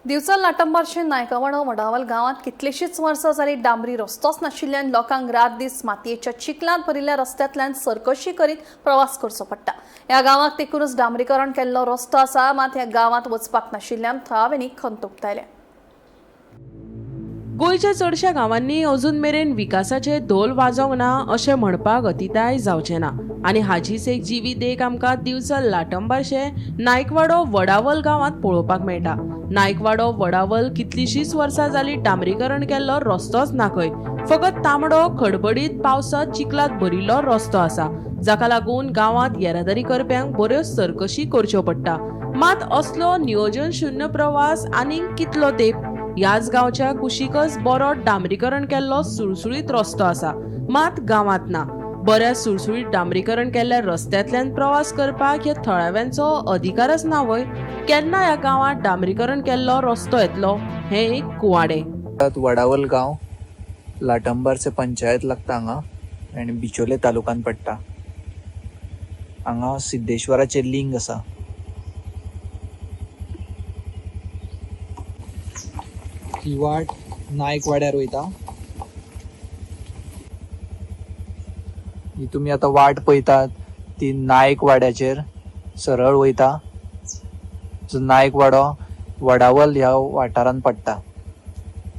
दिवचल लाटंबारचे नायकवाडो वडावल गांवांत कितलींशींच वर्सां जाली डांबरी रस्तोच नाशिल्ल्यान लोकांक रात दीस मातयेच्या चिखलांत भरिल्ल्या रस्त्यांतल्यान सरकशी करीत प्रवास करचो पडटा. ह्या गांवाक तेकूनच डांबरीकरण केल्लो रस्तो आसा, मात ह्या गांवांत वचपाक नाशिल्ल्यान थळाव्यांनी खंत उक्तायल्या. गोंयच्या चडश्या गांवांनी अजून मेरेन विकासाचे धोल वाजोवंक ना अशें म्हणपाक अतिताय जावचें ना आनी हाचीच एक जिवी देख आमकां दिवचल लाटंबारशें नायकवाडो वडावल गांवांत पळोवपाक मेळटा. नायकवाडो वडावल कितलींशींच वर्सां जालीं डांबरीकरण केल्लो रस्तोच ना खंय, फकत तांबडो खडबडीत पावसांत चिखलांत भरिल्लो रस्तो आसा, जाका लागून गांवांत येरादारी करप्यांक बऱ्योच सरकशी करच्यो पडटा. मात असलो नियोजन शुन्य प्रवास आनीक कितलो तेंप? ह्याच गांवच्या कुशीकच बरो डांबरीकरण केल्लो सुळसुळीत रस्तो आसा, मात गांवांत ना. बऱ्या सुळसुळीत डांबरीकरण केल्ल्या रस्त्यांतल्यान प्रवास करपाक ह्या थळाव्यांचो अधिकारच ना व्हय? केन्ना ह्या गांवांत डांबरीकरण केल्लो रस्तो येतलो हें एक कुवाडें. वडावल गांव लाटंबारचे पंचायत लागता हांगा आनी बिचोले तालुकान पडटा. हांगा सिद्धेश्वराचें लिंग आसा. ही वाट नायक वाड्यार वयता. ही तुमी आतां वाट पळयतात ती नायक वाड्याचेर सरळ वयता. जो नायक वाडो वडावल ह्या वाठारान पडटा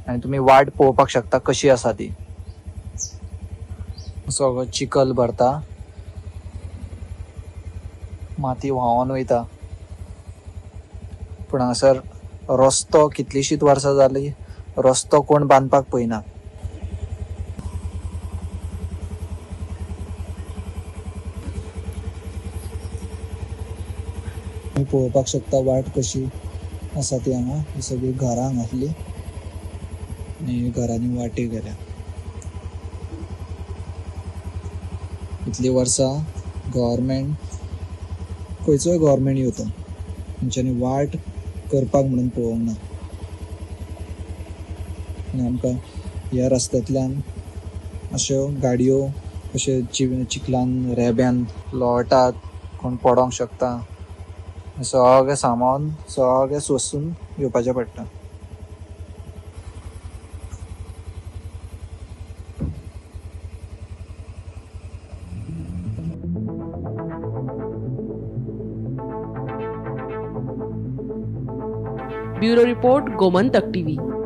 आनी तुमी वाट पळोवपाक शकता कशी आसा ती. सगळो चिखल भरता, माती व्हांवन वयता. पूण हांगासर रस्तो कितलींशींच वर्सां जालीं रस्तो कोण बांदपाक पळयना. तुमी पळोवपाक शकता वाट कशी आसा ती हांगा. ही सगळीं घरां हांगासली आनी घरांनी वाटे गेल्या. इतलीं वर्सां गव्हर्मेंट खंयचोय गव्हर्मेंट येवता तेंच्यांनी वाट करपाक म्हणून पळोवंक ना. आनी आमकां ह्या रस्त्यांतल्यान अश्यो गाडयो अश्यो चिखलान रेब्यान लोळटात, कोण पडोंक शकता. सगळें सामान सगळें सोंसून घेवपाचें पडटा. Bureau report, Gomantak TV.